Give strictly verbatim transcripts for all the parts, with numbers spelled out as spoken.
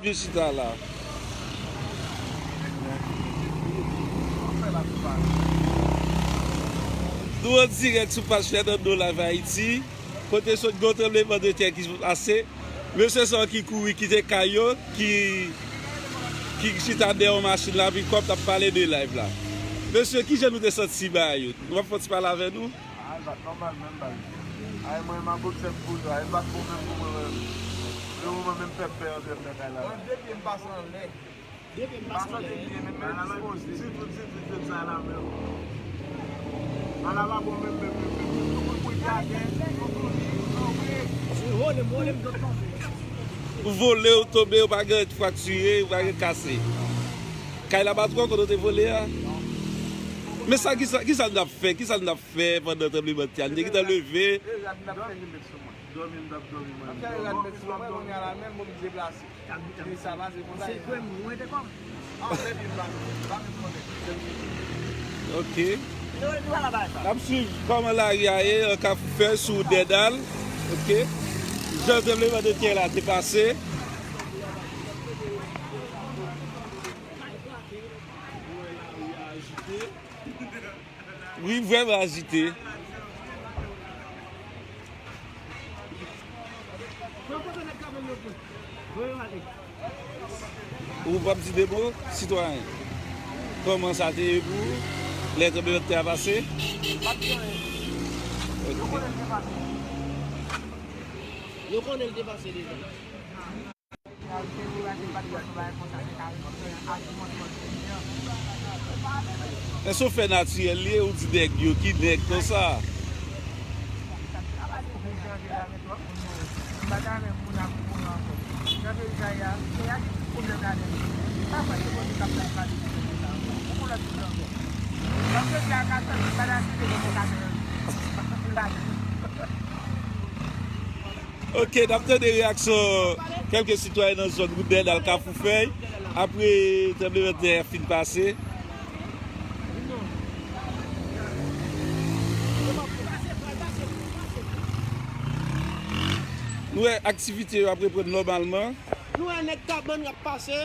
Yo chita la. Nou an dirèk sou paj Fernando Live Haiti, kote sot gwo tranblemanntè ki pase. Mesye sa yo ki kouri kite kay yo, ki, ki chita dèyè yon machin la, pikòp, t ap pale de live la. Mesye, kijan nou te santi bagay yo? Nou p ap fè yon ti pale avè nou? Ah, l bat nòmal menm baz. Ay, mwen, m a bokse m kouri a, l bat bon menm pou mwen menm. Pou le moman, menm pèp pè antre m nan kay la. Mwen, de pye m pase anlè. De pye m pase anlè. Pase de pye, menm, menm dispoze. Sitou, sitou, sitou sa la menm. Ala pa bon menm, menm, menm, menm. Tout moun pou l gade, tout moun li, ou tonbe. Ou vole, m vole, m tonbe. Ou vole, ou tonbe, ou pa gen fraktire, ou pa gen kase. Kay la pa twò kote w te vole a? Men sa, kisa, kisa n t ap fè? Kisa n t ap fè pandan tranblemanntè a? Nou te gentan leve. Dòmi m t ap dòmi, mwen. Dòmi m t ap dòmi, mwen. Ok. N ap swiv kòman lari a ye, an Kafou Fèy sou Dèdal. Ok. Jan tranblemanntè la te pase. Wi, vrèman ajite. Ou p ap di de mo, sitwayen? Kòman sa te ye pou ou lè tranblemanntè a pase? Ok. Yo konnen l te pase deja. Èske w fè natirèl li ye, ou di nèg yo, ki nèg konsa? Ok, n ap tande reyaksyon kèlke sitwayen nan zòn wout Dèdal Kafou Fèy apre tranblemanntè a fin pase. Nou wè aktivite yo ap reprann nòmalman. Nou wè nèg kabann y ap pase.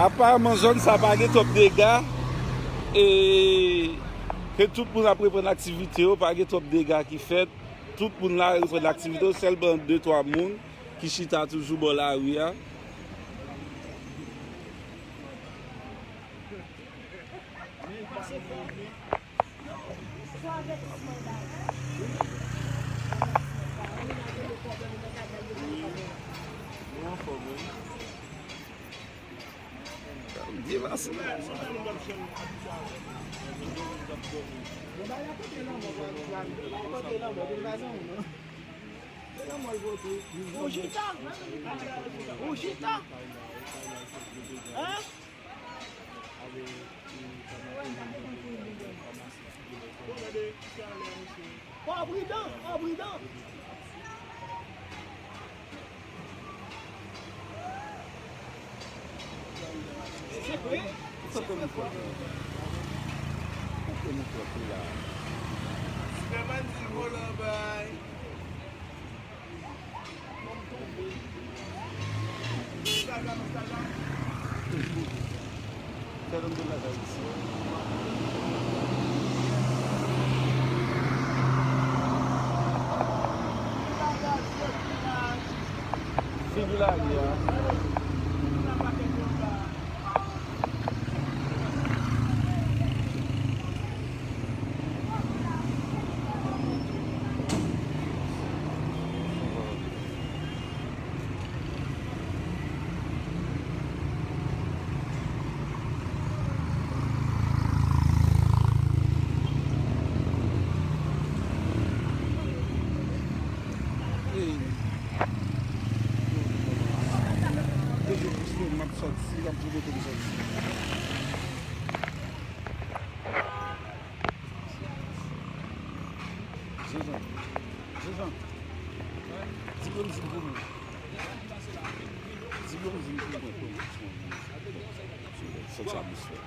Aparaman, zòn sa pa gen twòp dega, e ke tout moun ap reprann aktivite yo, pa gen twòp dega ki fèt. Tout moun la reprann aktivite yo, sèlman de twa moun ki chita toujou bò lari a. Ou chita? Ou chita? Hein? Bon, gade, sa lè, mesye. Fò w pridan, fò w pridan. Se vre? Kote mikwo? Kote mikwo la? Sipèman di volan bay. Figi lari a. Li ap di kote m soti. Jean-Jean. Jean-Jean. Di yo m di m pou mwen. Di yo m di m pou mwen. Soti atmosfè.